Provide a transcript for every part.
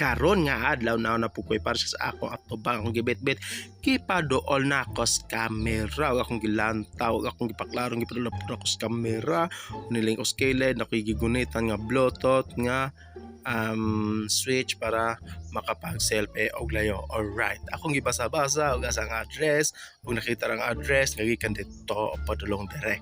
Karon nga adlaw na na po ko'y para sa akong atubang akong gibitbit gipaduol na ako sa camera ug akong gilantaw ug akong gipaklarong gipadula po ako sa camera niling ko sa kilid ako'y gigunitan nga Bluetooth nga switch para makapag-selfie og layo. Alright, akong gibasa-basa og asa ang address ug nakita ang address nga gikan didto padulong dire.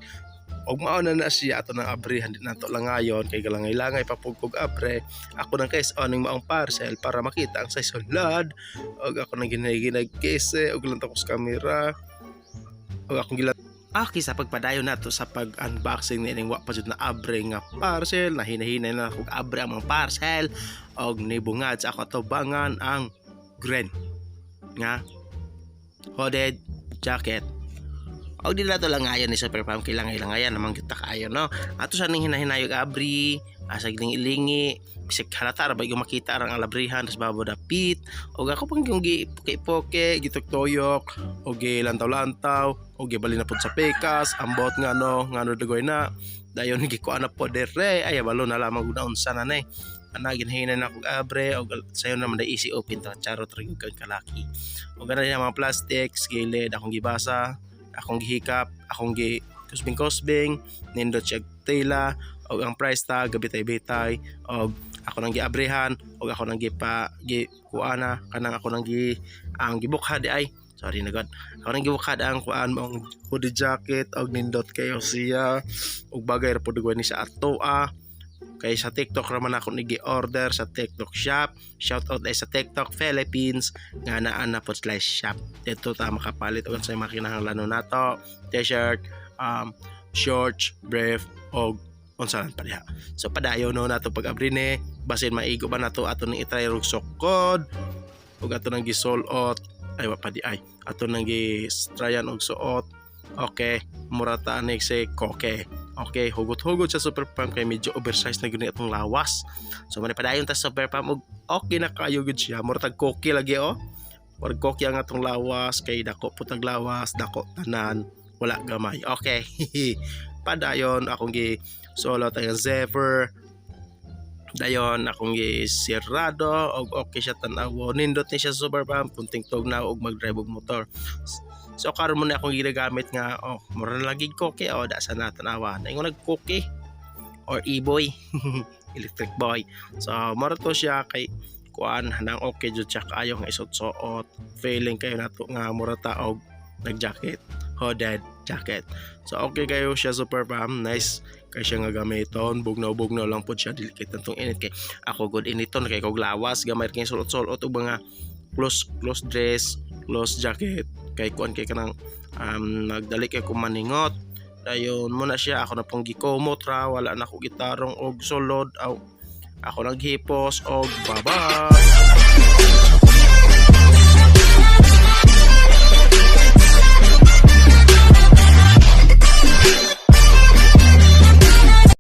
Og mao na na siya ato nang abrihan, di nato lang ngayon kay galangay-langay pa pud kog abre. Ako nang case on ning maong parcel para makita ang size sulod og ako nang ginaginag case og lantaw ko sa camera og akong gila. Okay, sa pagpadayon nato sa pag-unboxing nining wa pa jud na abre nga parcel, nahinahinay na akong abre ang mga parcel og nibungad sa ako atubangan ang green nga hooded jacket. Og di na to lang ngayon ni Super Pam kay langay-langayan naman kita kaayo, no. Ato sa ning hinahinayog abri, asa giling ilingi, bisag halata ra ba yung makita ang alabrihan tas babo dapit. Og ako pang yung gi poke-poke, gitok-toyok, og gilantaw-lantaw, og gibalin na pud sa pekas, ambot nga no, ngano dugoy na. Dayon gikuan na po dire, ay balo na lamang gud unsa na ni. Ana ginhinay na kog abre og sayo naman da easy open ta, charot ra gyud kang kalaki. Og ana ang mga plastics gilid akong gibasa, akong gihikap, akong gi kusbing-kusbing, nindot siya tela og ang price tag gabitay-bitay og ako nang giabrehan og ako nang gipa gi kuana kanang ako nang gi ang gibukha di ay, sorry na god, ako nang gibukhad ang kuan maong hoodie jacket og nindot kayo siya og bagay ra pud ni sa atoa kay sa TikTok raman ako ni gi-order sa TikTok Shop. Shout out ay sa TikTok Philippines nga naa na pod sila shop dito ta makapalit og sa mga kinahanglanon nato, t-shirt, shorts, brief og unsa lang pa diha. So padayon no nato pag-abri ni, basin maigo ba nato ato ning i-try og sukod ug ato nang gisulot, ay wa pa di ay ato nang gi-tryan og suot. Okay, mura ta ani si koke. Okay, hugot-hugot sa Super Pump kay medyo oversize na gud ni atong lawas. So man padayon ta sa Super Pump og okay na kayo gud siya. Mura tag koke lagi oh. Murag koke ang atong lawas kay dako pud tag lawas, dako tanan, wala gamay. Okay. Padayon akong gi sulot ang zipper. Dayon akong gi sirado og okay siya tan-aw. Nindot ni siya, Super Pump, kunting tugnaw og mag-drive og motor. So karon mo na akong ginagamit nga oh, mura na lagi koke oh, da sa na tanawa. Ingon nag koke or e-boy, electric boy. So mura to siya kay kuan nang okay jud siya kaayo nga isuot-suot. Feeling kayo nato nga mura ta og nag-jacket, hooded jacket. So okay kayo siya, Super Pam, nice kay siya nga gamiton, bugnaw-bugnaw lang pod siya, dili kay tantong init kay ako good initon kay kog lawas gamay kay sulot-sulot og mga close close dress, close jacket kay kuan kay kanang nagdali kay ko maningot. Dayon mo na siya ako na pong gikumot ra, wala na ko gitarong og sulod aw ako naghipos og bye-bye.